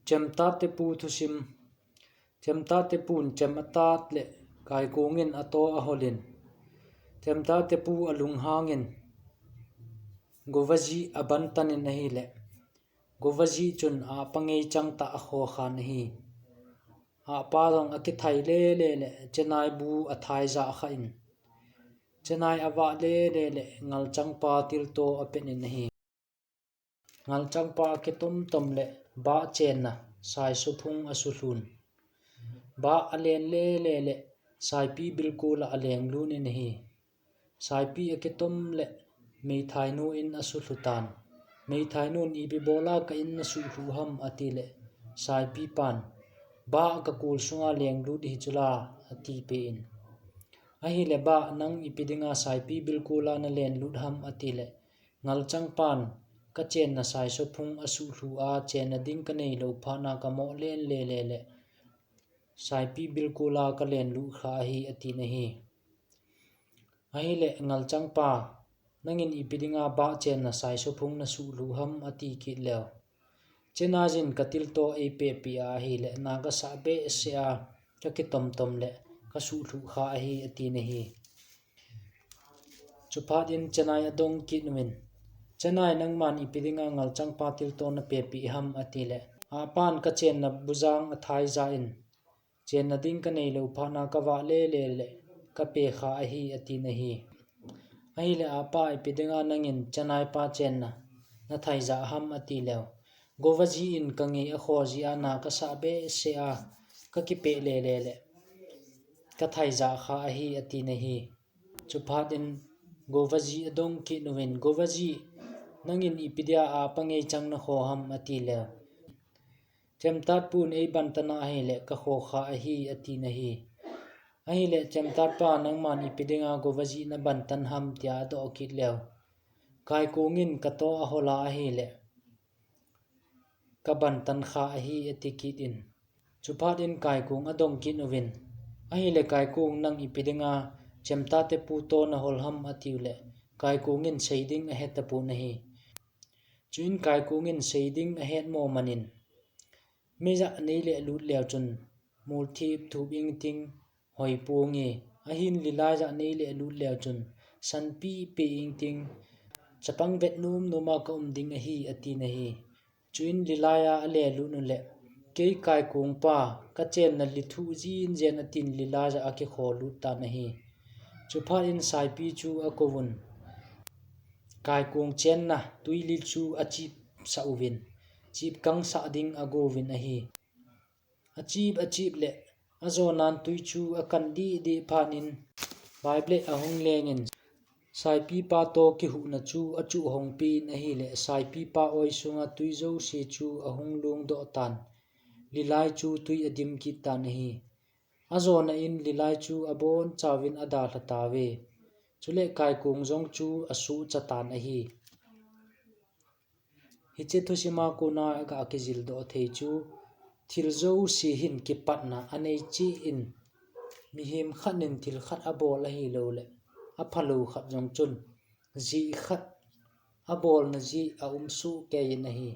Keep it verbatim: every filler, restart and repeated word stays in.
Chemtate pu thusim. Chemtate pun chem atat le Kaikung in ato aholin, Chemtate pu alunghangin Govaji abantanin ahile, Govaji chun apa ngeichang tah akhokhan ahi. Apa jong akithai lele le chenai bu athai jah khan, chenai avah lele le ngalchangpa tilto apenin ahi. Ngalchangpa akitomtom le bah chenna saisophung asulhun. Bah alen lele le saipi bilkul a alenglut in ahi. Saipi akitom le meithainu in asulhu tan. Meithainun ipi bola ka in nasuhlhu ham ati le, saipi pan, bah kakul sunga lenglut hi chula ati pein. Ahile bah nang ipi dinga saipi bilkul a nalenlut ham ati le, ngalchangpan kachenna saisophung asuhlhu a chenna ding kaneilou phat na kamoh len lele le saipi bilkul a kalenlut kha ahi atin ahi. Ahile ngalchangpa, nangin ipi dinga bah chenna saisophung nasuhlhu ham ati kit leu, chenna jin katilto eipehpi a ahile na kasah behseh a kakitomtom le kasuhlhu kha ahi atin ahi. Chuphat in chenai adong kit uvin, chenai nangman ipi dinga ngalchangpa tilto napehpi ham ati le, apan kachenna bujang athai jah in, chenna ding kaneilou phat na kavah lele le kapeh kha ahi atin ahi. Ahile apa ipi dinga nangin chenaipa chenna nathai jah ham ati leu, Govaji in kangei akho jeh a na kasah behseh a kakipeh lele le kathai jah kha ahi atin ahi. Chuphat in Govaji adong kit uvin, Govaji, nangin ipi dia apa ngeichang nakho ham ati leu, Chemtat pun eibantan a ahile kakho kha ahi atin ahi. Ahile Chemtatpa nangman ipi dinga Govaji nabantan ham tia adoh kit leu, Kaikung in kato ahol a ahile kabantan kha ahi ati kit in. Chuphat in Kaikung adong kit uvin, ahile Kaikung nang ipi dinga Chemtate pu to nahol ham atiu le, Kaikung in seiding ahetapon ahi. Chuin Kaikung in seiding ahet mo manin, meijah neilehlut leu chun, multhip thup ingting hoiponge, ahin lilai jah neilehlut leu chun, sanpi pe ingting, chapang vet nom nom a kaum ding ahi atin ahi. Chuin lilai a alelut u le, kei Kaikungpa, kachenna lithuh jinjen atin lilai jah akikholut tan ahi. Chuphat in saipi chu akouvun, Kaikung chenna tuili chu achipsah uvin, chipkangsah ding agouvin ahi. Achip achip le ajonan tui chu akan dihdih phat in, Bible ahung lengin, saipipa to kihuhna chu achuh hongpin ahile, saipipa oi sunga tui jouse chu ahung lungdoh tan, lilai chu tui adim kit tan ahi. Ajona in lilai chu abonchauvin adalha tauve. Chule Kaikung jong chu asuhcha tan ahi. Hiche thusima kona aga kijildoh thei chu, thil jouse hin kipatna anei cheh in, mihem khat in thil khat abol ahiloule aphalou khat jong chun, jeh khat abolna jeh aum sohkei in ahi.